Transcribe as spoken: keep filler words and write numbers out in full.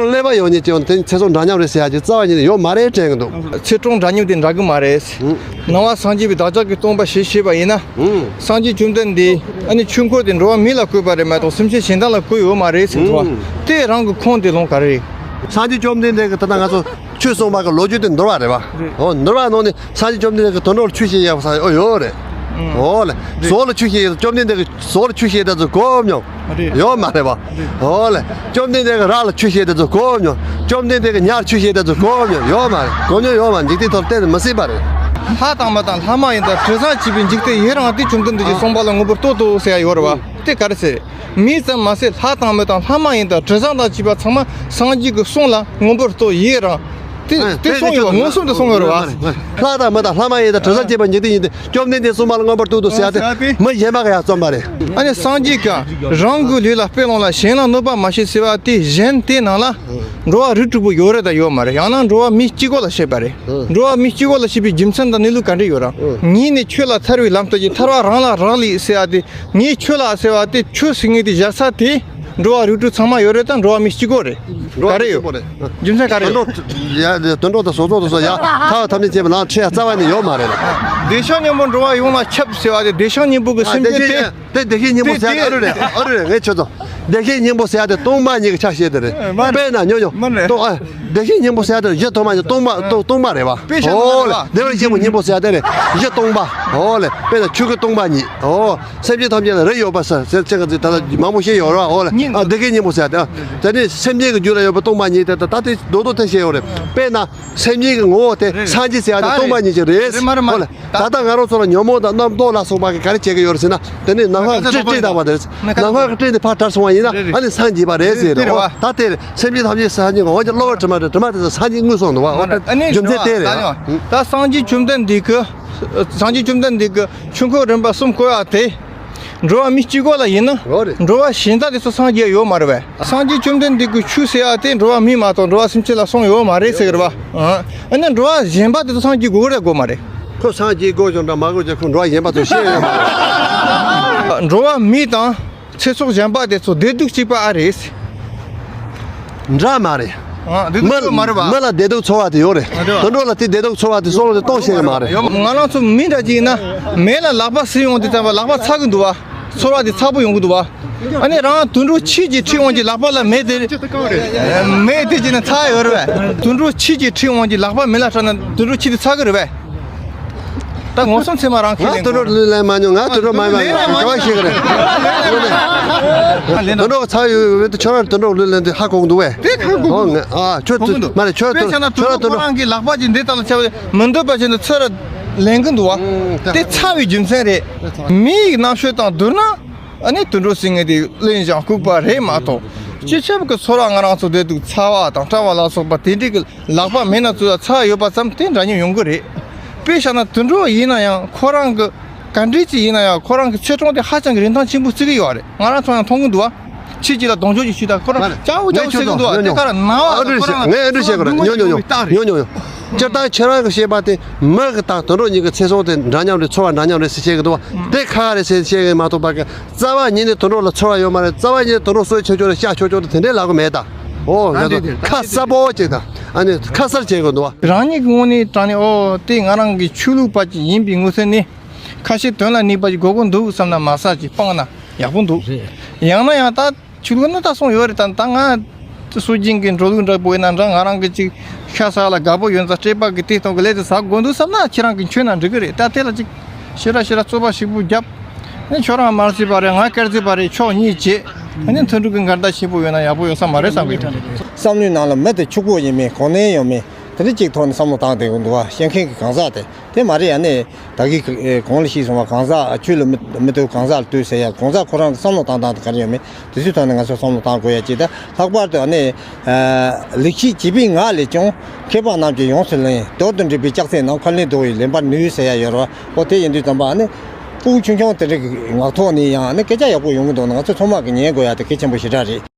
ཀླད་པ་ཡོད་མཁན་གྱི་དེ་ཚེ་སྲོག་འདྲ་མཉམ་རེད་ཟེར་ཡ་གྱི་རྩ་བ་ཉིད་ནས་ཡོད་མ་རེད་དྲན་གྱི་འདུག། ཚེ་སྲོག་འདྲ་མཉམ་དེ་འདྲ་གི་མ་རེད། ཧུམ། ནང་པ་སངས་རྒྱས་པའི་བདག་ཅག་གི་སྟོན་པ་ཞེས་བཤད་པ་ཡིན་ན། ཧུམ། སངས་རྒྱས་བཅོམ་ལྡན་འདས་ཨ་ནི་ཆོས་འཁོར་དེ་འགྲོ་བ་མི་ལ་བཀོད་པ་རེད་མ་གཏོགས་སེམས་ཅན་གཞན་དག་ལ་བཀོད་ཡོད་མ་རེད་ཟེར་འདུག་བ། ཧུམ། དེ་རང་གི་ཁུངས་དེ་ལོང་ག་རེ་རེད། སངས་རྒྱས་བཅོམ་ལྡན་འདས་ཀྱིས་ད་ལྟ་ང་ཚོ་ཆོས་གསུངས་པ་གི་ལོ་རྒྱུས་དེ་འདུལ་བ་རེད་བ། རེད། འོ་འདུལ་བ་ནང་ནས་སངས་རྒྱས་བཅོམ་ལྡན་འདས་ཀྱིས་དུད་འགྲོ་ལ་ཆོས་བཤད་ཡག་པ་ས་ཨོ་ཡོད་རེད། ཨང་། འོ་ལེ། རེད། ཟོག་ལ་ཆོས་བཤད་ཡག་བཅོམ་ལྡན་འདས་ཀྱིས་ཟོག་ལ་ཆོས་བཤད་ད་ཚོ་གོ་མྱོང་། རེད། ཡོད་མ་རེད་བ། རེད། འོ་ལེ། བཅོམ་ལྡན་འདས་ཀྱིས་ར་ལ་ཆོས་བཤད་ད་ཚོ་གོ་མྱོང་། བཅོམ་ལྡན་འདས་ཀྱིས་ཉ་ལ་ཆོས་བཤད་ད་ཚོ་གོ་མྱོང་། ཡོད་མ་རེད། གོ་མྱོང་ཡོད་མ་རེད། འཇིག་རྟེན་ཐོག་གཏན་ནས་མི་སྲིད་པ་རེད། ལྷ་དང་མི་དང་ལྷ་མ་ཡིན་དང་དྲི་བཟང་བཅས་པའི་འཇིག་རྟེན་ཡི་རང་དེ་བཅོམ་ལྡན་འདས་ཀྱིས་གསུངས་པ་ལ་མངོན་པར་རྟོགས་དོ་ཟེར་ཡ་ཡོད་རེད་བ། དེ་ག་རེ་ཟེར། མི་ཙམ་མ་ཟད་ལྷ་དང་མི་དང་ལྷ་མ་ཡིན་དང་དྲི་བཟང་དང་བཅས་པ་ཚང་མ་སངས་རྒྱས་ཀྱི་གསུང་ལ་མངོན་པར་རྟོགས་ཡི་རང་། དེ་ཨ་དེ་གསུངས་ཡོད་པ་མངོན་སུམ་དུ་གསུངས་ཡོད་རེད་བ། ལྷ་དང་མི་དང་ལྷ་མ་ཡིན་དང་དྲི་བཟང་བཅས་པ་འཇིག་རྟེན་ཡིན་ཏེ་བཅོམ་ལྡན་འདས་གསུངས་པ་ལ་མངོན་པར་རྟོགས་དོ་ཟེར་ཡ་དེ་མི་གཞན་པ་ག་ཡ་རྩོམ་པ་རེད། ཨ་ནི་སངས་རྒྱས་ཀྱིས་རང་གི་ལུས་ལ་དཔེ་ལོངས་ལ་གཞན་ལ་གནོད་པ་མ་བྱེད་ཟེར་བ་དེ་གཞན་དེ་ནང་ལ་འགྲོ་བ་རིགས་དྲུག་པོ་ཡོད་རེད་དང་ཡོད་མ་རེད། ཡང་ན་འགྲོ་བ་མི་གཅིག་པོ་ལ་བཤད་པ་རེད། འགྲོ་བ་མི་གཅིག་པོ་ལ་བཤད་པའི་རྒྱུ་མཚན་དང་གནས་ལུགས་ག་འདྲ་ཡོད་ར། ཉིད་ནི་ཆོས་ལ་ཐར་བའི་ལམ་སྟོན་གྱི་ཐར་པ་རང་ལ་རག་ལས་ཟེར་བ་དེ། ངས་ཆོས་ལ་ཟེར་བ་དེ་ཆོས་ཟེར་མཁན་དེ་བཞག་ས་དེ་འགྲོ་བ་རིགས་དྲུག་ཚང་མ་ཡོད་རེད་དང་འགྲོ་བ་མི་གཅིག་པོ་རེད། ག་རེ་ཡོད། རྒྱུ་མཚན་ག་རེ་ཡོད། དུད་འགྲོ་ཡ་དུད་འགྲོ་དང་ཟོག་རྫོགས་དང་སོགས་ཡ་ཐར་པ་ཐམས་ཅད་བྱེད་པ་ལ་ཁྲེལ་ཡ་རྩ་བ་ནས་ཡོད་མ་རེད། བདེ་གཤེགས་སྙིང་པོ་འགྲོ་བ་ཡོངས་ལ་ཁྱབ་ཟེར་བ་དེ་བདེ་གཤེགས་སྙིང་པོ་གི་སེམས་བསྐྱེད་དེ། དེ་བདེ་གཤེགས་སྙིང་པོ་ཟེར་ཡ་དེ་ཨ་རུ་རེད། ཨ་རུ་རེད། ངས་ཁྱོད་ཚོ་བདེ་གཤེགས་སྙིང་པོ་ཟེར་ཡ་དེ་སྟོང་པ་ཉིད་ཀྱི་ཆ་བཤད་དེ་རེད། དཔེར་ན་ཉོ་ཉོ་སྟོང་ཨ་བདེ་གཤེགས་སྙིང་པོ་ཟེར་ཡ་དེ་བཞི་སྟོང་པ་ཉིད་སྟོང་པ་སྟོང་སྟོང་པ་རེད་བ། དཔེ་བཞག་ན་ཨོ་ལེ། རེད་བ། བདེ་བར་གཤེགས་པའི་སྙིང་པོ་ཟེར་ཡ་དེ་རེད། བཞི་སྟོང་པ། ཨོ་ལེ། དཔེར་ན་ཆོས་སྐུ་སྟོང་པ་ཉིད། ཨོ། སེམས་ཅན་ཐམས་ཅད་ལ་རེ་ཡོད་པ་ས་ཟེར་ཅེས་ཀྱི་ད་ལྟ་མང་པོ་བཤད་ཡོད་ར། ཨོ་ལེ། ཨ་བདེ་གཤེགས་སྙིང་པོ་ཟེར་ཡ་དེ་ཨ་དེ་ནས་སེམས་ཅན་གྱི་རྒྱུད་ལ་ཡོད་པ་སྟོང་པ་ཉིད་དེ་ད་ད་དེ་རྡོག་རྡོག་ཐལ་བཤད་ཡོད་རེད། དཔེར་ན། སེམས་ཉིད་ཀྱི་ངོ་བོ་དེ་རེད། སངས་རྒྱས་ཟེར་ཡ་དེ་ད་སྟོང་པ་ཉིད་ཅིག་རེད། རེད་མ་རེད་མ་རེད། ཨོ་ལེ། ད་ལྟ་ང་རང་ཚོ་ལ་ཉོན་མོངས་དང་རྣམ་རྟོག་ལ་སོགས་པ་གིས་ག་རེ་བྱེད་ཀྱི་ཡོད་རེད་ཟེར་ན། དེ་ནི་ནམ་མཁའ་གི་སྤྲིན་སྤྲིན་དག་པ་དེ་རེད། ནམ་མཁའ་གི་སྤྲིན་དེ་ཕར་དྲར་སོང་བ་ཡིན་ན་ཨ་ནི་སངས་རྒྱས་པ་རེད་ཟེར་རེད། ཨོ་ད་དེ་རེད། སེམས་ཅན་ཐམས་ཅད་སངས་རྒྱས་ཀྱི་འོ་ཅག་གློ་བུར་དྲི་མ་དྲི་མ་དེ་ཚོ་སངས་རྒྱས་དངོས་སུ་འདུག་བ། ཨོ་ད་རྒྱུ་མཚན་དེ་རེད། ད་སངས་རྒྱས་བཅོམ་ལྡན་འདས་ཀྱི་སངས་རྒྱས་བཅོམ་ལྡན་འདས་ཀྱི་ཆོས་འཁོར་རིམ་པ་གསུམ་བསྐོར་བ་དེ། འགྲོ་བ་མི་གཅིག་པོ་ལ་ཡིན་ན། འོ་རེད། འགྲོ་བ་གཞན་དག་དེ་ཚོ་སངས་རྒྱས་ཡོད་མ་རེད་པས། སངས་རྒྱས་བཅོམ་ལྡན་འདས་ཀྱི་ཆོས་ཟེར་ཡ་དེ་འགྲོ་བ་མི་མ་གཏོགས་འགྲོ་བ་སེམས་ཅན་ལ་གསུངས་ཡོད་མ་རེད་ཟེར་གི་རེད་པ། ཨ་ནི་འགྲོ་བ་གཞན་པ་དེ་ཚོ་སངས་རྒྱས་དགོས་ཀྱི་རེད་དགོས་མ་རེད། ཁོ་སངས་རྒྱས་དགོས་ཀྱང་འདྲ་མ་དགོས་ཀྱང་ཁོ་འགྲོ་བ་གཞན་པ་ཚོ་ཤེས་ཡོད་མ་རེད། འགྲོ་བ་མི་དང་ཚེ་སྲོག་གཞན་པ་དེ་ཚོ་བདེ་སྡུག་གཅིག་པ་ཨ་རེད། འདྲ་མ་རེད། ཨ་བདེ་སྡུག་མི་ཚོར་མ་རེད་པ། མི་ལ་བདེ་སྡུག་ཚོར་བ་དེ་ཡོད་རེད། ཨ་འདྲ། དུད་འགྲོ་ལ་དེ་བདེ་སྡུག་ཚོར་བ་དེ་བསམ་བློ་དེ་གཏོང་ཤེས་ཀྱི་མ་རེད། ང་རང་ཚོ་མི་འདྲ་ཅིག་ཡིན་ན་མེ་ལ་ལག་པ་བསིལ་ཡོང་དུས་ཙམ་པ་ལག་པ་ཚ་གི་འདུག་བ། ཚོར་བ་དེ་ཚ་པོ་ཡོང་གི་འདུག་བ། ཨ་ནི་རང་དུད་འགྲོ་ཁྱི་གཅིག་ཁྲིད་འོང་གི་ལག་པ་ལ་མེ་དེ་མེ་དེ་གཅིག་ན་ཚ་ཡོད་རེད་པས། དུད་འགྲོ་ཁྱི་གཅིག་ཁྲིད་འོང་གི་ལག་པ་མེ་ལ་སྲེག་ན་དུད་འགྲོ་ཁྱི་དེ་ཚ་གི་རེད་པས། ད་ངོ་སྲུང་ཚད་མ་རང་ཁས་ང་ལེན་དུད་འགྲོ་ལུས་ལེན་མ་མྱོང་། ང་དུད་འགྲོ་མ་ཡིན་པ་ལེན་མ་མྱོང་། ག་བ་ཤེས་གི་རེད། དུད་འགྲོ་ཚ་ཡོད་ཡོད་དུ་ཁྱོད་རང་དུད་འགྲོ་ལུས་ལེན་དུས་ཧ་གོ་གི་འདུག་བས། དེ་ཁ་གོ་ཨོ་ང་ཨ་ཁྱོད་གོ་གི་འདུག་མ་རེད་ཁྱོད་དཔེ་དུད་བྱས་ན་དུད་ཁྱོད་འགྲོ་དུད་ཁོ་འགྲོ་རང་གི་ལག་པ་ཅིག་འདི་ལྟ་ལ་ཆ་བས་མི་འདོད་པ་ཅིག་འདི་ཚུར་ལེན་གི་འདུག་བ། ཨུམ་དེ་ཚ་བའི་རྒྱུ་མཚན་རེད། མི་ཡི་རྣམ་དཔྱོད་དང་བསྡུར་ན། ཨ་ནི་དུད་འགྲོ་ཟེར་མཁན་དེ་གླེན་ཞིང་ལྐུགས་པ་རེད་མ་གཏོགས། སྤྱི་ཁྱབ་ཀྱི་ཚོར་བ་ང་རང་ཚོ་བདེ་སྡུག་ཚ་བ་དང་སྐྲག་པ་ལ་སོགས་པ་དེ་འདྲའི་གི་ལག་པ་མེད་ན་ཚུར་ཚ་ཡོད་པ་ཙམ་དེ་འདྲ་མཉམ་ཡོང་གི་རེད། དཔེ་བཞག་ན་དུད་འགྲོ་ཡིན་ན་ཡང་ཁོ་རང་གི་ག་འདྲས་ཅིག་ཡིན་ན་ཡང་ཁོ་རང་གི་ཚེ་སྲོག་དེ་ཧ་ཅང་གི་རིན་ཐང་ཆེན་པོ་བརྩི་གི་ཡོད་རེད། ང་རང་ཚོ་ཡང་མཐོང་གི་འདུག་བ། ཁྱི་གཅིག་ལ་གདོང་ཅོག་ཅིག་གཞུས་དང་ཁོ་རང་ཅའོ་ཅའོ་ཟེར་གི་འདུག་བ། དེ་ག་རང་ན་བ་ཨ་འདྲས་ཁོ་རང་ཉོ་ཉོ་ཉོ་ཉོ་ཉོ་ཉོ་ཉོ་ཉོ། སྤྱིར་བཏང་ཁྱེད་རང་གི་བཤད་པ་དེ་མི་གི་དང་དུད་འགྲོ་གཉིས་ཀྱི་ཚེ་སྲོག་དེ་འདྲ་མཉམ་རེད། ཚོར་བ་འདྲ་མཉམ་རེད་ཟེར་བཤད་གི་འདུག་བ། དེ་ཁ་རེད་ཟེར་བཤད་གི་མ་གཏོགས་པ་གི་རྩ་བ་ཉིད་ནས་དུད་འགྲོ་ལ་ཚོར་བ་ཡོད་མ་རེད། རྩ་བ་ཉིད་ནས་དུད་འགྲོ་གསོད་ཆོག་ཆོག་རེད། བཤའ་ཆོག་ཆོག་རེད། དེ་འདྲའི་ལབ་གི་མེད་ད། ཨོ་ང་ཚོ་ཁ་གསལ་པོ་བྱེད་ད། ཨ་ནི་ཁ་གསལ་བྱེད་དགོས་འདུག་བ། རང་ཉིད་ཀྱི་ངོས་ནས་དྲང་ནས་ཨོ་དེ་ང་རང་གི་ཆོས་ལུགས་པ་ཅིག་ཡིན་པའི་ངོས་ནས་ཁ་ཤས་དོན་ལ་གནས་པ་ཅིག་དགོས་ཀྱི་འདུག་བསམ་ན་མ་ཟ་ཅིག་སྤང་ན་ཡག་པོ་འདུག། ཡང་ན་ཡང་ད། ཆོས་ལུགས་ནི་ད་གསུངས་ཡོད་རེད། ད་ད་ང་སྲོལ་རྒྱུན་གྱི་འགྲོ་ལུགས་འདྲ་པོ་ཡིན་ན་འདྲ། ང་རང་གི་ཅིག་ཤ་ཟ་ལ་དགའ་པོ་ཡོད་ཙང་སྤྲེལ་པ་གི་དེ་སྟོང་གི་ལས་དེ་ཟ་དགོས་འདུག་བསམ་ན་ཁྱེད་རང་གི་འཆོལ་ན་འགྲིག་གི་རེད། ད་དེ་ལ་ཅིག་ཞེ་དྲག་ཞེ་དྲག་རྩོད་པ་ཞིག་པོ་བརྒྱབ། ནི་ཁྱོད་རང་མ་རྩིས་པ་རེད། ང་སྐལ་རྩིས་པ་རེད། ཕྱོགས་གཉིས་བྱེད། ནི་མཐུན་སྒྲིལ་གྱི་འགལ་ཟླ་ཆེན་པོ་ཡོད་ན་ཡག་པོ་ཡོད་ས་མ་རེད་བསམ་གི་འདུག། བསམ་བློའི་ནང་ལ་མི་དེ་ཕྱུག་པོ་ཡིན་མིན་གོ་གནས་ཡོད་མིན་དེ་འདྲ་ཅིག་ཐོག་ནས་བསམ་བློ་བཏང་བསྡད་དགོས་འདུག་བ། བཤད་མཁན་གྱི་གང་ཟག་དེ། དེ་མ་རེད། ཨ་ནི་ད་གིན་གོང་ལ་ཞུས་སོང་བ། གང་ཟག་ཆོས་ལ་མི་མི་ལྟོས། གང་ཟག་ལ་ལྟོས་ཟེར་ཡ། གང་ཟག་ཁོ་རང་གི་བསམ་བློ་བཏང་སྟངས་དེ་ག་རེ་ཡོད་མེད་དེ་ཚོའི་ཐོག་ནས་ང་ཚོ་བསམ་བློ་བཏང་དགོས་ཡ་ཅིག་ད་ལྷག་པར་དུ་ཨ་ནི་ལེགས་བཤད་བྱིས་པའི་ངག་ལས་ཀྱང་། མཁས་པ་རྣམས་ཀྱིས་ཡོངས་སུ་བླངས། དོན་དུ་འགྲིག་པའི་ལྕགས་ཚན་རྣམས། ཁ་ལས་ལྡོག་པའི་ལེན་པར་ནུས་ཟེར་ཡ་ཡོད་རེད་བ། ཨོ་དེ་ཡིན་དུས་ཙམ་པ་ཨ་ནི་ཕྲུ་གུ་ཆུང་ཆུང་དེ་འདྲ་གི་ངག་ཐོག་ནས་ཡང་ཨ་ནི་སྐད་ཆ་ཡག་པོ་ཡོང་གི་འདུག་ན། ང་ཚོ་ཚང་མ་གིས་ཉན་དགོས་ཡ་དེ་གལ་ཆེན་པོ་ཞེ་དྲག་རེད།